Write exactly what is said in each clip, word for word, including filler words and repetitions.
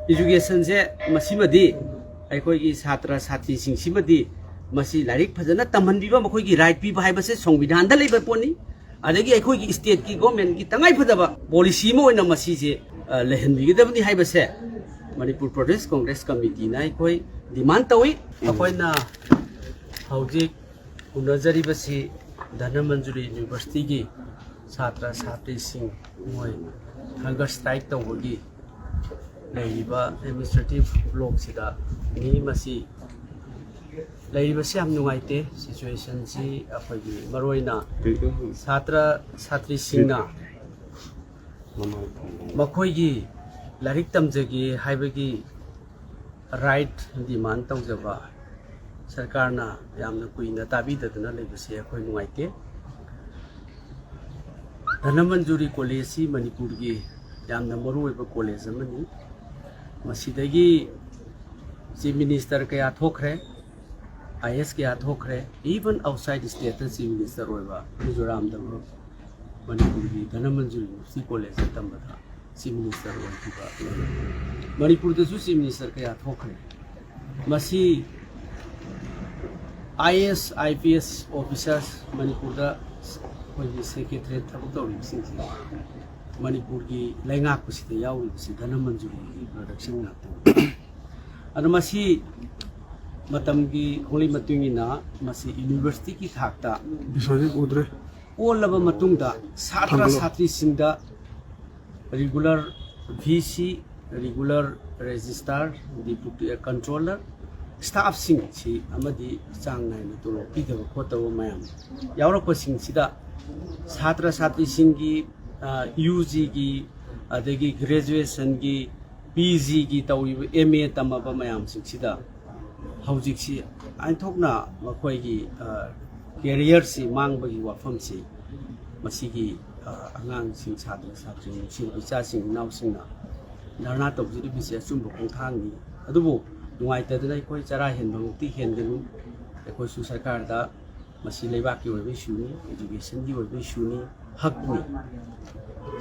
Educationꯁꯦ ꯃꯁꯤꯃꯗꯤ ꯑꯩꯈꯣꯏꯒꯤ ꯁꯥꯇ꯭ꯔ ꯁꯥꯇ꯭ꯔꯤꯁꯤꯡꯁꯤꯃꯗꯤ ꯃꯁꯤ ꯂꯥꯏꯔꯤꯛ ꯐꯖꯅ ꯇꯝꯍꯟꯕꯤꯕ, ꯃꯈꯣꯏꯒꯤ right ꯄꯤꯕ ꯍꯥꯏꯕꯁꯦ ꯁꯪꯕꯤꯙꯥꯟꯗ ꯂꯩꯕ ꯄꯣꯠꯅꯤ꯫ ꯑꯗꯒꯤ ꯑꯩꯈꯣꯏꯒꯤ stateꯀꯤ governmentꯀꯤ ꯇꯉꯥꯏ ꯐꯗꯕ policy ꯑꯃ ꯑꯣꯏꯅ ꯃꯁꯤꯁꯦ, ꯑ, ꯂꯩꯍꯟꯕꯤꯒꯗꯕꯅꯤ ꯍꯥꯏꯕꯁꯦ ꯃꯅꯤꯄꯨꯔ ꯄ꯭ꯔꯗꯦꯁ ꯀꯪꯒ꯭ꯔꯦꯁ ꯀꯃꯤꯇꯤꯅ ꯑꯩꯈꯣꯏ demand ꯇꯧꯏ꯫ ꯑꯩꯈꯣꯏꯅ ꯍꯧꯖꯤꯛ ꯎꯅꯖꯔꯤꯕꯁꯤ ꯙꯅꯃꯟꯖꯨꯔꯤ Universityꯒꯤ ꯁꯥꯇ꯭ꯔ ꯁꯥꯇ꯭ꯔꯤꯁꯤꯡ ꯃꯣꯏ hunger strike ꯇꯧꯕꯒꯤ ꯂꯩꯔꯤꯕ administrative blockꯁꯤꯗ ꯃꯤ ꯃꯁꯤ ꯂꯩꯔꯤꯕꯁꯤ ꯌꯥꯝ ꯅꯨꯡꯉꯥꯏꯇꯦ꯫ Situationꯁꯤ ꯑꯩꯈꯣꯏꯒꯤ ꯃꯔꯨꯑꯣꯏꯅ ꯁꯥꯇ꯭ꯔ ꯁꯥꯇ꯭ꯔꯤꯁꯤꯡꯅ ꯃꯈꯣꯏꯒꯤ ꯂꯥꯏꯔꯤꯛ ꯇꯝꯖꯒꯦ ꯍꯥꯏꯕꯒꯤ right demand ꯇꯧꯖꯕ ꯁꯔꯀꯥꯔꯅ ꯌꯥꯝꯅ ꯀꯨꯏꯅ ꯇꯥꯕꯤꯗꯗꯅ ꯂꯩꯕꯁꯦ ꯑꯩꯈꯣꯏ ꯅꯨꯡꯉꯥꯏꯇꯦ꯫ ꯙꯅꯃꯟꯖꯨꯔꯤ Collegeꯁꯤ ꯃꯅꯤꯄꯨꯔꯒꯤ ꯌꯥꯝꯅ ꯃꯔꯨꯑꯣꯏꯕ college ꯑꯃꯅꯤ꯫ ꯃꯁꯤꯗꯒꯤ Chief Minister ꯀꯌꯥ ꯊꯣꯛꯈ꯭ꯔꯦ, I A S ꯀꯌꯥ ꯊꯣꯛꯈ꯭ꯔꯦ, even outside stateꯇ Chief Minister ꯑꯣꯏꯕ ꯃꯤꯖꯣꯔꯥꯝꯗ ꯃꯅꯤꯄꯨꯔꯒꯤ ꯙꯅꯃꯟꯖꯨꯔꯤ University Collegeꯇ ꯇꯝꯕꯗ Chief Minister ꯑꯣꯏꯈꯤꯕ, ꯃꯅꯤꯄꯨꯔꯗꯁꯨ Chief Minister ꯀꯌꯥ ꯊꯣꯛꯈ꯭ꯔꯦ꯫ ꯃꯁꯤ I A S, I P S officers ꯃꯅꯤꯄꯨꯔꯗ ꯑꯩꯈꯣꯏꯒꯤ Secretariat ꯊꯕꯛ ꯇꯧꯔꯤꯕꯁꯤꯡꯁꯦ ꯃꯅꯤꯄꯨꯔꯒꯤ ꯂꯩꯉꯥꯛꯄꯁꯤꯗ ꯌꯥꯎꯔꯤꯕꯁꯤ ꯙꯅꯃꯟꯖꯨꯔꯤꯒꯤ production ꯉꯥꯛꯇꯅꯤ꯫ ꯑꯗꯣ ꯃꯁꯤ ꯃꯇꯝꯒꯤ ꯍꯣꯡꯂꯛꯏ ꯃꯇꯨꯡ ꯏꯟꯅ ꯃꯁꯤ universityꯒꯤ ꯊꯥꯛꯇ ꯕꯤꯁ꯭ꯋꯖꯤꯠ ꯎꯗ꯭ꯔꯦ꯫ ꯑꯣꯜꯂꯕ ꯃꯇꯨꯡꯗ ꯁꯥꯇ꯭ꯔ ꯊꯥꯡꯒꯠꯂꯣ꯫ ꯁꯥꯇ꯭ꯔꯤꯁꯤꯡꯗ regular V C, regular registrar, deputy controller, staffꯁꯤꯡꯁꯤ ꯑꯃꯗꯤ ꯆꯥꯡ ꯅꯥꯏꯅ ꯇꯣꯂꯣꯞ ꯄꯤꯗꯕ ꯈꯣꯠꯇꯕ ꯃꯌꯥꯝ ꯌꯥꯎꯔꯛꯄꯁꯤꯡꯁꯤꯗ ꯁꯥꯇ꯭ꯔ ꯁꯥꯇ꯭ꯔꯤꯁꯤꯡꯒꯤ, ꯑ, UGꯒꯤ, ꯑꯗꯒꯤ graduationꯒꯤ, PGꯒꯤ ꯇꯧꯔꯤꯕ, MA ꯇꯝꯃꯕ ꯃꯌꯥꯝꯁꯤꯡꯁꯤꯗ ꯍꯧꯖꯤꯛꯁꯤ ꯑꯣꯟꯊꯣꯛꯅ ꯃꯈꯣꯏꯒꯤ, ꯑ, careerꯁꯤ ꯃꯥꯡꯕꯒꯤ ꯋꯥꯐꯝꯁꯤ ꯃꯁꯤꯒꯤ, ꯑ, ꯑꯉꯥꯡꯁꯤꯡ, ꯁꯥꯇ꯭ꯔ ꯁꯥꯇ꯭ꯔꯤꯁꯤꯡ, ꯏꯆꯥꯁꯤꯡ ꯏꯅꯥꯎꯁꯤꯡꯅ ꯙꯔꯅꯥ ꯇꯧꯖꯔꯤꯕꯁꯤ ꯑꯆꯨꯝꯕ ꯈꯣꯡꯊꯥꯡꯅꯤ꯫ ꯑꯗꯨꯕꯨ ꯅꯨꯡꯉꯥꯏꯇꯗꯅ ꯑꯩꯈꯣꯏ ꯆꯔꯥ ꯍꯦꯟꯕꯃꯛꯇꯤ ꯍꯦꯟꯒꯅꯨ꯫ ꯑꯩꯈꯣꯏꯁꯨ ꯁꯔꯀꯥꯔꯗ ꯃꯁꯤ ꯂꯩꯕꯥꯛꯀꯤ ꯑꯣꯏꯕ issueꯅꯤ, educationꯒꯤ ꯑꯣꯏꯕ issueꯅꯤ, ꯍꯛꯅꯤ꯫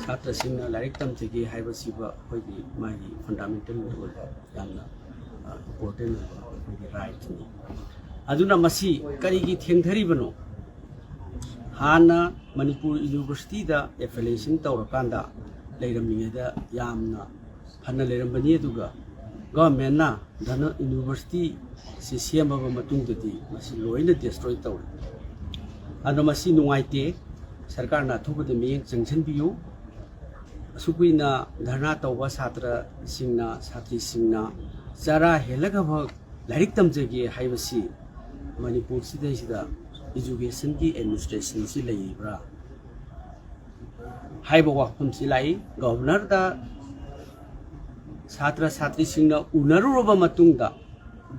ꯁꯥꯇ꯭ꯔꯁꯤꯡꯅ ꯂꯥꯏꯔꯤꯛ ꯇꯝꯖꯒꯦ ꯍꯥꯏꯕꯁꯤꯕꯨ ꯑꯩꯈꯣꯏꯒꯤ ꯃꯥꯒꯤ ꯐꯟꯗꯥꯃꯦꯟꯇꯦꯜ ꯑꯣꯏꯕ ꯌꯥꯝꯅ ꯏꯝꯄꯣꯔꯇꯦꯟ ꯑꯣꯏꯕ ꯑꯩꯈꯣꯏꯒꯤ ꯔꯥꯏꯠꯅꯤ꯫ ꯑꯗꯨꯅ ꯃꯁꯤ ꯀꯔꯤꯒꯤ ꯊꯦꯡꯊꯔꯤꯕꯅꯣ? ꯍꯥꯟꯅ ꯃꯅꯤꯄꯨꯔ ꯌꯨꯅꯤꯚꯔꯁꯤꯇꯤꯗ ꯑꯦꯐꯤꯂꯤꯌꯦꯁꯟ ꯇꯧꯔꯀꯥꯟꯗ ꯂꯩꯔꯝꯃꯤꯉꯩꯗ ꯌꯥꯝꯅ ꯐꯅ ꯂꯩꯔꯝꯕꯅꯤ, ꯑꯗꯨꯒ ꯒꯚꯔꯟꯃꯦꯟꯅ ꯙꯅ ꯌꯨꯅꯤꯚꯔꯁꯤꯇꯤꯁꯤ ꯁꯦꯝꯃꯕ ꯃꯇꯨꯡꯗꯗꯤ ꯃꯁꯤ ꯂꯣꯏꯅ ꯗꯦꯁꯇ꯭ꯔꯣꯏ ꯇꯧꯔꯦ꯫ ꯑꯗꯣ ꯃꯁꯤ ꯅꯨꯡꯉꯥꯏꯇꯦ꯫ ꯁꯔꯀꯥꯔꯅ ꯑꯊꯨꯕꯗ ꯃꯤꯠꯌꯦꯡ ꯆꯪꯁꯤꯟꯕꯤꯌꯨ꯫ ꯑꯁꯨꯛ ꯀꯨꯏꯅ ꯙꯔꯅꯥ ꯇꯧꯕ ꯁꯥꯇ꯭ꯔꯁꯤꯡꯅ, ꯁꯥꯇ꯭ꯔꯤꯁꯤꯡꯅ ꯆꯔꯥ ꯍꯦꯜꯂꯒꯐꯥꯎ ꯂꯥꯏꯔꯤꯛ ꯇꯝꯖꯒꯦ ꯍꯥꯏꯕꯁꯤ ꯃꯅꯤꯄꯨꯔꯁꯤꯗꯩꯁꯤꯗ ꯏꯖꯨꯀꯦꯁꯟꯒꯤ ꯑꯦꯗꯃꯤꯅꯤꯁꯇ꯭ꯔꯦꯁꯟꯁꯤ ꯂꯩꯔꯤꯕ꯭ꯔꯥ ꯍꯥꯏꯕ ꯋꯥꯐꯝꯁꯤ ꯂꯥꯛꯏ꯫ ꯒꯚꯔꯅꯔꯗ ꯁꯥꯇ꯭ꯔ ꯁꯥꯇ꯭ꯔꯤꯁꯤꯡꯅ ꯎꯅꯔꯨꯔꯕ ꯃꯇꯨꯡꯗ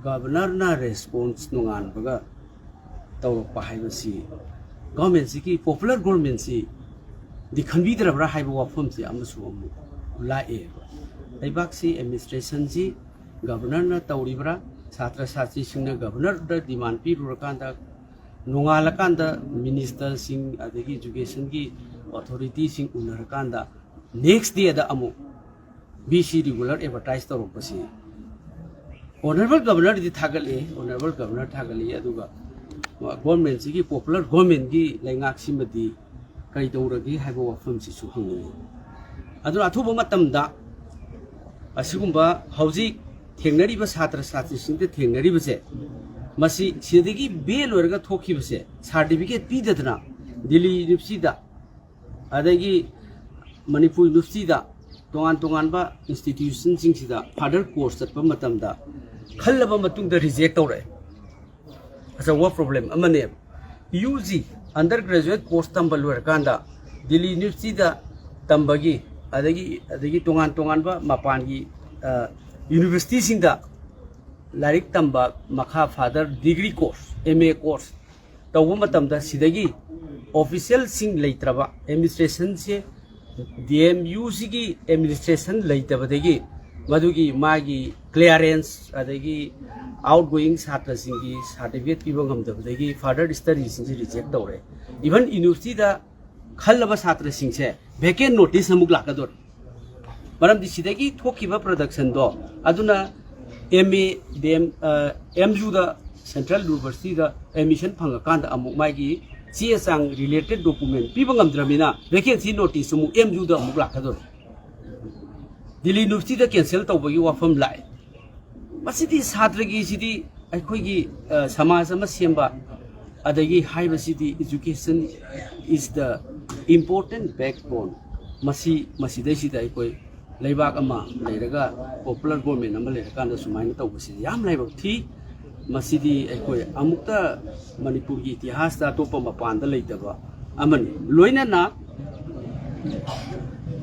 ꯒꯚꯔꯅꯔꯅ ꯔꯦꯁꯄꯣꯟꯁ ꯅꯣꯡꯉꯥꯟꯕꯒ ꯇꯧꯔꯛꯄ ꯍꯥꯏꯕꯁꯤ ꯒꯚꯔꯟꯃꯦꯟꯁꯤꯒꯤ, ꯄꯣꯄꯨꯂꯔ ꯒꯚꯔꯟꯃꯦꯟꯁꯤꯗꯤ ꯈꯟꯕꯤꯗ꯭ꯔꯕ꯭ꯔꯥ ꯍꯥꯏꯕ ꯋꯥꯐꯝꯁꯤ ꯑꯃꯁꯨ ꯑꯃꯨꯛ ꯂꯥꯛꯑꯦꯕ꯫ ꯂꯩꯕꯥꯛꯁꯤ ꯑꯦꯗꯃꯤꯅꯤꯁꯇ꯭ꯔꯦꯁꯟꯁꯤ ꯒꯚꯔꯅꯔꯅ ꯇꯧꯔꯤꯕ꯭ꯔꯥ? ꯁꯥꯇ꯭ꯔ ꯁꯥꯇ꯭ꯔꯤꯁꯤꯡꯅ ꯒꯚꯔꯅꯔꯗ ꯗꯤꯃꯥꯟ ꯄꯤꯔꯨꯔꯀꯥꯟꯗ ꯅꯣꯡꯉꯥꯜꯂꯀꯥꯟꯗ ꯃꯤꯅꯤꯁꯇꯔꯁꯤꯡ ꯑꯗꯒꯤ ꯏꯖꯨꯀꯦꯁꯟꯒꯤ ꯑꯣꯊꯣꯔꯤꯇꯤꯁꯤꯡ ꯎꯅꯔꯀꯥꯟꯗ ꯅꯦꯛꯁ ꯗꯦꯗ ꯑꯃꯨꯛ V C regular advertise ꯇꯧꯔꯛꯄꯁꯤ honourable ꯒꯚꯔꯅꯔꯗꯤ ꯊꯥꯒꯠꯂꯤ, ꯑꯣꯅꯔꯦꯕꯜ ꯒꯚꯔꯅꯔ ꯊꯥꯒꯠꯂꯤ, ꯑꯗꯨꯒ ꯒꯣꯔꯃꯦꯟꯁꯤꯒꯤ, ꯄꯣꯄꯨꯂꯔ ꯒꯣꯔꯃꯦꯟꯒꯤ ꯂꯩꯉꯥꯛꯁꯤꯃꯗꯤ ꯀꯩꯗꯧꯔꯒꯦ ꯍꯥꯏꯕ ꯋꯥꯐꯝꯁꯤꯁꯨ ꯍꯪꯅꯤꯡꯉꯤ꯫ ꯑꯗꯨꯅ ꯑꯊꯨꯕ ꯃꯇꯝꯗ ꯑꯁꯤꯒꯨꯝꯕ ꯍꯧꯖꯤꯛ ꯊꯦꯡꯅꯔꯤꯕ ꯁꯥꯇ꯭ꯔ ꯁꯥꯇ꯭ꯔꯤꯁꯤꯡꯗ ꯊꯦꯡꯅꯔꯤꯕꯁꯦ, ꯃꯁꯤ ꯁꯤꯗꯒꯤ ꯕꯦꯜ ꯑꯣꯏꯔꯒ ꯊꯣꯛꯈꯤꯕꯁꯦ, ꯁꯥꯔꯇꯤꯐꯤꯀꯦꯠ ꯄꯤꯗꯗꯅ ꯗꯤꯜꯂꯤ ꯌꯨꯅꯤꯚꯔꯁꯤꯇꯤꯗ, ꯑꯗꯒꯤ ꯃꯅꯤꯄꯨꯔ ꯌꯨꯅꯤꯚꯔꯁꯤꯇꯤꯗ, ꯇꯣꯉꯥꯟ ꯇꯣꯉꯥꯟꯕ ꯏꯟꯁꯇꯤꯇ꯭ꯌꯨꯁꯟꯁꯤꯡꯁꯤꯗ ꯐꯔꯗꯔ ꯀꯣꯔꯁ ꯆꯠꯄ ꯃꯇꯝꯗ ꯈꯜꯂꯕ ꯃꯇꯨꯡꯗ ꯔꯤꯖꯦꯛ ꯇꯧꯔꯛꯑꯦ꯫ ꯑꯆꯧꯕ ꯄ꯭ꯔꯣꯕ꯭ꯂꯦꯝ ꯑꯃꯅꯦꯕ꯫ U G, undergraduate course ꯇꯝꯕ ꯂꯣꯏꯔꯀꯥꯟꯗ ꯗꯤꯜꯂꯤ ꯌꯨꯅꯤꯚꯔꯁꯤꯇꯤꯗ ꯇꯝꯕꯒꯤ, ꯑꯗꯒꯤ, ꯑꯗꯒꯤ ꯇꯣꯉꯥꯟ ꯇꯣꯉꯥꯟꯕ ꯃꯄꯥꯟꯒꯤ, ꯑ, ꯌꯨꯅꯤꯚꯔꯁꯤꯇꯤꯁꯤꯡꯗ ꯂꯥꯏꯔꯤꯛ ꯇꯝꯕ, ꯃꯈꯥ father degree course, M A course ꯇꯧꯕ ꯃꯇꯝꯗ ꯁꯤꯗꯒꯤ ꯑꯣꯐꯤꯁꯤꯌꯦꯜꯁꯤꯡ ꯂꯩꯇ꯭ꯔꯕ, ꯑꯦꯗꯃꯤꯅꯤꯁꯇ꯭ꯔꯦꯁꯟꯁꯦ, ꯗꯤ ꯑꯦꯝ ꯌꯨꯁꯤꯒꯤ ꯑꯦꯗꯃꯤꯅꯤꯁꯇ꯭ꯔꯦꯁꯟ ꯂꯩꯇꯕꯗꯒꯤ ꯃꯗꯨꯒꯤ ꯃꯥꯒꯤ ꯀ꯭ꯂꯤꯌꯥꯔꯦꯟꯁ, ꯑꯗꯒꯤ ꯑꯥꯎꯠꯒꯣꯌꯤꯡ ꯁꯥꯇ꯭ꯔꯁꯤꯡꯒꯤ ꯁꯥꯔꯇꯤꯐꯤꯀꯦꯠ ꯄꯤꯕ ꯉꯝꯗꯕꯗꯒꯤ ꯐꯔꯗꯔ ꯁ꯭ꯇꯗꯤꯁꯤꯡꯁꯦ ꯔꯤꯖꯦꯛ ꯇꯧꯔꯦ꯫ ꯏꯚꯟ ꯌꯨꯅꯤꯚꯔꯁꯤꯇꯤꯗ ꯈꯜꯂꯕ ꯁꯥꯇ꯭ꯔꯁꯤꯡꯁꯦ vacant notice ꯑꯃꯨꯛ ꯂꯥꯛꯀꯗꯧꯔꯦ꯫ ꯃꯔꯝꯗꯤ ꯁꯤꯗꯒꯤ ꯊꯣꯛꯈꯤꯕ productionꯗꯣ ꯑꯗꯨꯅ M A D M M ꯌꯨꯗ central universityꯗ admission ꯐꯪꯉꯀꯥꯟꯗ ꯑꯃꯨꯛ ꯃꯥꯒꯤ ꯆꯦ ꯆꯥꯡ related document ꯄꯤꯕ ꯉꯝꯗ꯭ꯔꯕꯅꯤꯅ vacancy notice ꯑꯃꯨꯛ ꯑꯦꯝ ꯌꯨꯗ ꯑꯃꯨꯛ ꯂꯥꯛꯀꯗꯧꯔꯦ꯫ ꯗꯤꯜꯂꯤ ꯌꯨꯅꯤꯚꯔꯁꯤꯇꯤꯗ cancel ꯇꯧꯕꯒꯤ ꯋꯥꯐꯝ ꯂꯥꯛꯑꯦ꯫ ꯃꯁꯤꯗꯤ ꯁꯥꯇ꯭ꯔꯒꯤꯁꯤꯗꯤ ꯑꯩꯈꯣꯏꯒꯤ ꯁꯃꯥꯖ ꯑꯃ ꯁꯦꯝꯕ ꯑꯗꯒꯤ ꯍꯥꯏꯕꯁꯤꯗꯤ education is the important backbone꯫ ꯃꯁꯤ ꯃꯁꯤꯗꯩꯁꯤꯗ ꯑꯩꯈꯣꯏ ꯂꯩꯕꯥꯛ ꯑꯃ ꯂꯩꯔꯒ popular government ꯑꯃ ꯂꯩꯔꯀꯥꯟꯗ ꯁꯨꯃꯥꯏꯅ ꯇꯧꯕꯁꯤꯗꯤ ꯌꯥꯝ ꯂꯥꯏꯕꯛ ꯊꯤ꯫ ꯃꯁꯤꯗꯤ ꯑꯩꯈꯣꯏ ꯑꯃꯨꯛꯇ ꯃꯅꯤꯄꯨꯔꯒꯤ ꯏꯇꯤꯍꯥꯁꯇ ꯑꯇꯣꯞꯄ ꯃꯄꯥꯟꯗ ꯂꯩꯇꯕ ꯑꯃꯅꯤ꯫ ꯂꯣꯏꯅꯅ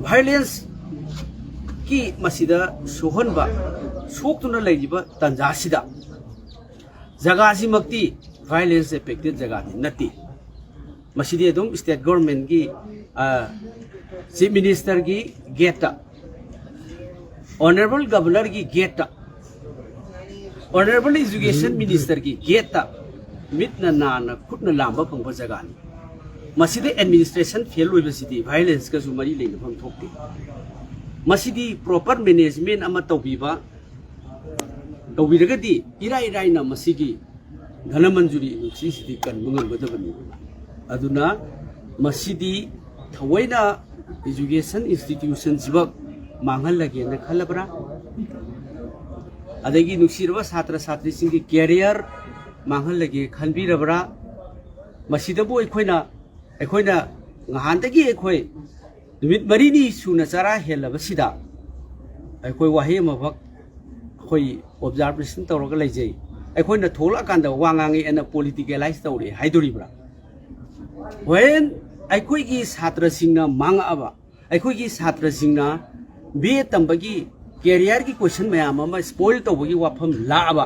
violence ꯀꯤ ꯃꯁꯤꯗ ꯁꯣꯛꯍꯟꯕ, ꯁꯣꯛꯇꯨꯅ ꯂꯩꯔꯤꯕ ꯇꯥꯟꯖꯥꯁꯤꯗ ꯖꯒꯥꯁꯤꯃꯛꯇꯤ violence affected ꯖꯒꯥꯗꯤ ꯅꯠꯇꯦ꯫ ꯃꯁꯤꯗꯤ ꯑꯗꯨꯝ state governmentꯀꯤ chief ministerꯒꯤ gateꯇ, honourable governorꯒꯤ gateꯇ, honourable education ministerꯒꯤ gateꯇ ꯃꯤꯠꯅ ꯅꯥꯅ ꯈꯨꯠꯅ ꯂꯥꯝꯕ ꯐꯪꯕ ꯖꯒꯥꯅꯤ꯫ ꯃꯁꯤꯗ administration fail ꯑꯣꯏꯕꯁꯤꯗꯤ violenceꯀꯁꯨ ꯃꯔꯤ ꯂꯩꯅꯐꯝ ꯊꯣꯛꯇꯦ꯫ ꯃꯁꯤꯗꯤ proper management ꯑꯃ ꯇꯧꯕꯤꯕ ꯇꯧꯕꯤꯔꯒꯗꯤ ꯏꯔꯥꯏ ꯏꯔꯥꯏꯅ ꯃꯁꯤꯒꯤ ꯙꯅꯃꯟꯖꯨꯔꯤ ꯏꯟꯗꯁꯇ꯭ꯔꯤꯁꯤꯗꯤ ꯀꯟꯕ ꯉꯝꯒꯗꯕꯅꯤ꯫ ꯑꯗꯨꯅ ꯃꯁꯤꯗꯤ ꯊꯑꯣꯏꯅ education institutionꯁꯤꯃꯛ ꯃꯥꯡꯍꯜꯂꯒꯦꯅ ꯈꯜꯂꯕ꯭ꯔꯥ? ꯑꯗꯒꯤ ꯅꯨꯡꯁꯤꯔꯕ ꯁꯥꯇ꯭ꯔ ꯁꯥꯇ꯭ꯔꯤꯁꯤꯡꯒꯤ career ꯃꯥꯡꯍꯜꯂꯒꯦ ꯈꯟꯕꯤꯔꯕ꯭ꯔꯥ? ꯃꯁꯤꯗꯕꯨ ꯑꯩꯈꯣꯏꯅ ꯑꯩꯈꯣꯏꯅ ꯉꯍꯥꯟꯗꯒꯤ ꯑꯩꯈꯣꯏ ꯅꯨꯃꯤꯠ ꯃꯔꯤꯅꯤ ꯁꯨꯅ ꯆꯔꯥ ꯍꯦꯜꯂꯕꯁꯤꯗ ꯑꯩꯈꯣꯏ ꯋꯥꯍꯩ ꯑꯃꯈꯛ ꯑꯩꯈꯣꯏ observation ꯇꯧꯔꯒ ꯂꯩꯖꯩ꯫ ꯑꯩꯈꯣꯏꯅ ꯊꯣꯛꯂꯛꯑꯀꯥꯟꯗ ꯋꯥ ꯉꯥꯡꯉꯦꯅ politicalize ꯇꯧꯔꯦ ꯍꯥꯏꯗꯣꯔꯤꯕ꯭ꯔꯥ? ꯍꯣꯔꯦꯟ ꯑꯩꯈꯣꯏꯒꯤ ꯁꯥꯇ꯭ꯔꯁꯤꯡꯅ ꯃꯥꯡꯉꯛꯑꯕ, ꯑꯩꯈꯣꯏꯒꯤ ꯁꯥꯇ꯭ꯔꯁꯤꯡꯅ B A ꯇꯝꯕꯒꯤ careerꯒꯤ question ꯃꯌꯥꯝ ꯑꯃ spoil ꯇꯧꯕꯒꯤ ꯋꯥꯐꯝ ꯂꯥꯛꯑꯕ,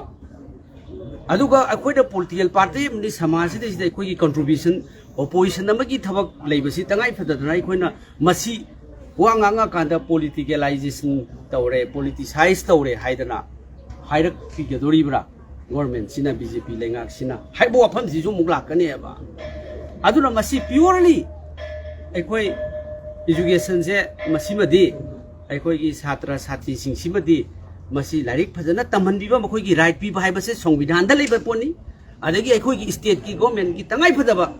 ꯑꯗꯨꯒ ꯑꯩꯈꯣꯏꯅ political party ꯑꯃꯗꯤ ꯁꯃꯥꯖꯁꯤꯗꯩꯁꯤꯗ ꯑꯩꯈꯣꯏꯒꯤ contribution, opposition ꯑꯃꯒꯤ ꯊꯕꯛ ꯂꯩꯕꯁꯤ ꯇꯉꯥꯏ ꯐꯗꯗꯅ ꯑꯩꯈꯣꯏꯅ ꯃꯁꯤ ꯋꯥ ꯉꯥꯡꯉꯀꯥꯟꯗ politicalization ꯇꯧꯔꯦ, politicize ꯇꯧꯔꯦ ꯍꯥꯏꯗꯅ ꯍꯥꯏꯔꯛꯄꯤꯒꯗꯣꯔꯤꯕ꯭ꯔꯥ governmentꯁꯤꯅ, B J P ꯂꯩꯉꯥꯛꯁꯤꯅ ꯍꯥꯏꯕ ꯋꯥꯐꯝꯁꯤꯁꯨ ꯑꯃꯨꯛ ꯂꯥꯛꯀꯅꯦꯕ꯫ ꯑꯗꯨꯅ ꯃꯁꯤ purely ꯑꯩꯈꯣꯏ ꯏꯖꯨꯀꯦꯁꯟꯁꯦ ꯃꯁꯤꯃꯗꯤ ꯑꯩꯈꯣꯏꯒꯤ ꯁꯥꯇ꯭ꯔ ꯁꯥꯇ꯭ꯔꯤꯁꯤꯡꯁꯤꯃꯗꯤ ꯃꯁꯤ ꯂꯥꯏꯔꯤꯛ ꯐꯖꯅ ꯇꯝꯍꯟꯕꯤꯕ, ꯃꯈꯣꯏꯒꯤ ꯔꯥꯏꯠ ꯄꯤꯕ ꯍꯥꯏꯕꯁꯦ ꯁꯪꯕꯤꯙꯥꯟꯗ ꯂꯩꯕ ꯄꯣꯠꯅꯤ꯫ ꯑꯗꯒꯤ ꯑꯩꯈꯣꯏꯒꯤ ꯁ꯭ꯇꯦꯠꯀꯤ ꯒꯣꯔꯃꯦꯟꯒꯤ ꯇꯉꯥꯏꯐꯗꯕ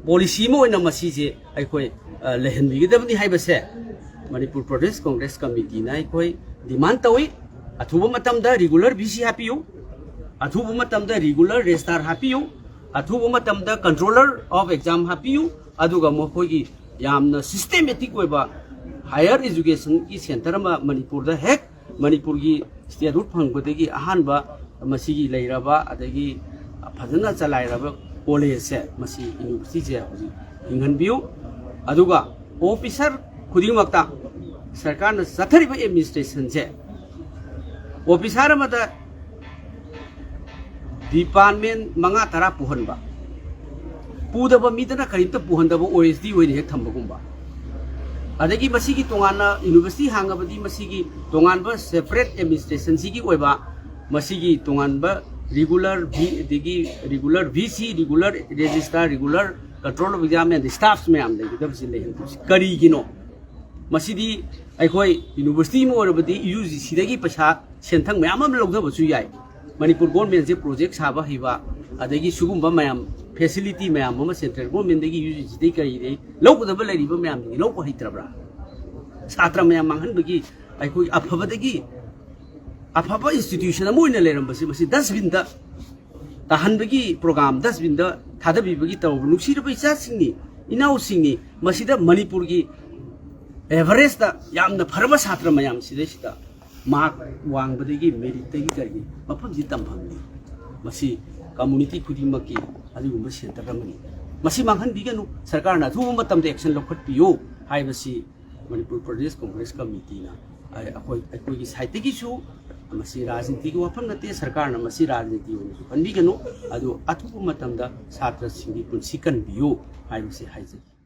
ꯄꯣꯂꯤꯁꯤ ꯑꯃ ꯑꯣꯏꯅ ꯃꯁꯤꯁꯦ ꯑꯩꯈꯣꯏ, ꯑ, ꯂꯩꯍꯟꯕꯤꯒꯗꯕꯅꯤ ꯍꯥꯏꯕꯁꯦ ꯃꯅꯤꯄꯨꯔ ꯄ꯭ꯔꯗꯦꯁ ꯀꯣꯡꯒ꯭ꯔꯦꯁ ꯀꯃꯤꯇꯤꯅ ꯑꯩꯈꯣꯏ ꯗꯤꯃꯥꯟ ꯇꯧꯏ꯫ ꯑꯊꯨꯕ ꯃꯇꯝꯗ ꯔꯤꯒꯨꯂꯔ ꯚꯤ ꯁꯤ ꯍꯥꯞꯄꯤꯌꯨ, ꯑꯊꯨꯕ ꯃꯇꯝꯗ ꯔꯤꯒꯨꯂꯔ ꯔꯦꯖꯤꯁꯇ꯭ꯔꯥꯔ ꯍꯥꯞꯄꯤꯌꯨ, ꯑꯊꯨꯕ ꯃꯇꯝꯗ ꯀꯟꯇ꯭ꯔꯣꯂꯔ ꯑꯣꯐ ꯑꯦꯛꯖꯥꯝ ꯍꯥꯞꯄꯤꯌꯨ, ꯑꯗꯨꯒ ꯃꯈꯣꯏꯒꯤ ꯌꯥꯝꯅ ꯁꯤꯁꯇꯦꯃꯦꯇꯤꯛ ꯑꯣꯏꯕ ꯍꯥꯌꯔ ꯏꯖꯨꯀꯦꯁꯟꯒꯤ ꯁꯦꯟꯇꯔ ꯑꯃ ꯃꯅꯤꯄꯨꯔꯗ ꯍꯦꯛ ꯃꯅꯤꯄꯨꯔꯒꯤ ꯁ꯭ꯇꯦꯠꯍꯨꯗ ꯐꯪꯕꯗꯒꯤ ꯑꯍꯥꯟꯕ ꯃꯁꯤꯒꯤ ꯂꯩꯔꯕ ꯑꯗꯒꯤ ꯐꯖꯅ ꯆꯂꯥꯏꯔꯕ ꯀꯣꯂꯦꯖꯁꯦ, ꯃꯁꯤ ꯌꯨꯅꯤꯚꯔꯁꯤꯇꯤꯁꯦ ꯍꯧꯖꯤꯛ ꯍꯤꯡꯍꯟꯕꯤꯌꯨ꯫ ꯑꯗꯨꯒ ꯑꯣꯐꯤꯁꯔ ꯈꯨꯗꯤꯡꯃꯛꯇ ꯁꯔꯀꯥꯔꯅ ꯆꯠꯊꯔꯤꯕ ꯑꯦꯗꯃꯤꯅꯤꯁꯇ꯭ꯔꯦꯁꯟꯁꯦ ꯑꯣꯐꯤꯁꯥꯔ ꯑꯃꯗ ꯗꯤꯄꯥꯔꯠꯃꯦꯟ ꯃꯉꯥ ꯇꯔꯥ ꯄꯨꯍꯟꯕ, ꯄꯨꯗꯕ ꯃꯤꯗꯅ ꯀꯔꯤꯝꯇ ꯄꯨꯍꯟꯗꯕ ꯑꯣ ꯑꯦꯁ ꯗꯤ ꯑꯣꯏꯅ ꯍꯦꯛ ꯊꯝꯕꯒꯨꯝꯕ, ꯑꯗꯒꯤ ꯃꯁꯤꯒꯤ ꯇꯣꯉꯥꯟꯅ ꯌꯨꯅꯤꯚꯔꯁꯤꯇꯤ ꯍꯥꯡꯉꯕꯗꯤ ꯃꯁꯤꯒꯤ ꯇꯣꯉꯥꯟꯕ ꯁꯦꯄꯔꯦꯠ ꯑꯦꯗꯃꯤꯅꯤꯁꯇ꯭ꯔꯦꯁꯟꯁꯤꯒꯤ ꯑꯣꯏꯕ ꯃꯁꯤꯒꯤ ꯇꯣꯉꯥꯟꯕ ꯔꯤꯒꯨꯂꯔ ꯚꯤ ꯑꯗꯒꯤ regular V C, regular registrar, regular control of exam and staffs ꯃꯌꯥꯝ ꯂꯩꯒꯗꯕꯁꯤ ꯂꯩꯍꯟꯗꯣꯏꯁꯤ ꯀꯔꯤꯒꯤꯅꯣ? ꯃꯁꯤꯗꯤ ꯑꯩꯈꯣꯏ ꯌꯨꯅꯤꯚꯔꯁꯤꯇꯤ ꯑꯃ ꯑꯣꯏꯔꯕꯗꯤ ꯌꯨ ꯖꯤ ꯁꯤꯗꯒꯤ ꯄꯩꯁꯥ ꯁꯦꯟꯊꯪ ꯃꯌꯥꯝ ꯑꯃ ꯂꯧꯊꯕꯁꯨ ꯌꯥꯏ꯫ ꯃꯅꯤꯄꯨꯔ ꯒꯣꯔꯃꯦꯟꯁꯦ ꯄ꯭ꯔꯣꯖꯦꯛ ꯁꯥꯕ ꯍꯩꯕ, ꯑꯗꯒꯤ ꯁꯤꯒꯨꯝꯕ ꯃꯌꯥꯝ ꯐꯦꯁꯤꯂꯤꯇꯤ ꯃꯌꯥꯝ ꯑꯃ ꯁꯦꯟꯇ꯭ꯔꯦꯜ ꯒꯣꯔꯃꯦꯟꯗꯒꯤ ꯌꯨ ꯖꯤ ꯁꯤꯗꯒꯤ ꯀꯔꯤꯗꯒꯤ ꯂꯧꯒꯗꯕ ꯂꯩꯔꯤꯕ ꯃꯌꯥꯝꯗꯒꯤ ꯂꯧꯕ ꯍꯩꯇ꯭ꯔꯕ꯭ꯔꯥ? ꯁꯥꯇ꯭ꯔ ꯃꯌꯥꯝ ꯃꯥꯡꯍꯟꯕꯒꯤ ꯑꯩꯈꯣꯏ ꯑꯐꯕꯗꯒꯤ ꯑꯐꯕ ꯏꯟꯁꯇꯤꯇ꯭ꯌꯨꯁꯟ ꯑꯃ ꯑꯣꯏꯅ ꯂꯩꯔꯝꯕꯁꯦ ꯃꯁꯤ ꯗꯁꯕꯤꯟꯗ ꯇꯥꯍꯟꯕꯒꯤ ꯄ꯭ꯔꯣꯒ꯭ꯔꯥꯝ, ꯗꯁꯕꯤꯟꯗ ꯊꯥꯗꯕꯤꯕꯒꯤ ꯇꯧꯔꯕ ꯅꯨꯡꯁꯤꯔꯕ ꯏꯆꯥꯁꯤꯡꯅꯤ, ꯏꯅꯥꯎꯁꯤꯡꯅꯤ꯫ ꯃꯁꯤꯗ ꯃꯅꯤꯄꯨꯔꯒꯤ ꯑꯦꯚꯔꯦꯖꯇ ꯌꯥꯝꯅ ꯐꯔꯕ ꯁꯥꯇ꯭ꯔ ꯃꯌꯥꯝ ꯁꯤꯗꯩꯁꯤꯗ ꯃꯥꯔꯛ ꯋꯥꯡꯕꯗꯒꯤ, ꯃꯦꯔꯤꯠꯇꯒꯤ ꯀꯔꯤꯒꯤ ꯃꯐꯝꯁꯤ ꯇꯝꯐꯝꯅꯤ꯫ ꯃꯁꯤ ꯀꯝꯃꯨꯅꯤꯇꯤ ꯈꯨꯗꯤꯡꯃꯛꯀꯤ ꯑꯗꯨꯒꯨꯝꯕ ꯁꯦꯟꯇꯔ ꯑꯃꯅꯤ꯫ ꯃꯁꯤ ꯃꯥꯡꯍꯟꯕꯤꯒꯅꯨ꯫ ꯁꯔꯀꯥꯔꯅ ꯑꯊꯨꯕ ꯃꯇꯝꯗ ꯑꯦꯛꯁꯟ ꯂꯧꯈꯠꯄꯤꯌꯨ ꯍꯥꯏꯕꯁꯤ ꯃꯅꯤꯄꯨꯔ ꯄ꯭ꯔꯗꯦꯁ ꯀꯣꯡꯒ꯭ꯔꯦꯁ ꯀꯃꯤꯇꯤꯅ ꯑꯩꯈꯣꯏ, ꯑꯩꯈꯣꯏꯒꯤ ꯁꯥꯏꯠꯇꯒꯤꯁꯨ ꯃꯁꯤ ꯔꯥꯖꯅꯤꯇꯤꯒꯤ ꯋꯥꯐꯝ ꯅꯠꯇꯦ, ꯁꯔꯀꯥꯔꯅ ꯃꯁꯤ ꯔꯥꯖꯅꯤꯇꯤ ꯑꯣꯏꯅꯁꯨ ꯈꯟꯕꯤꯒꯅꯨ, ꯑꯗꯨ ꯑꯊꯨꯕ ꯃꯇꯝꯗ ꯁꯥꯇ꯭ꯔꯁꯤꯡꯒꯤ ꯄꯨꯟꯁꯤ ꯀꯟꯕꯤꯌꯨ ꯍꯥꯏꯕꯁꯤ ꯍꯥꯏꯖꯒꯦ꯫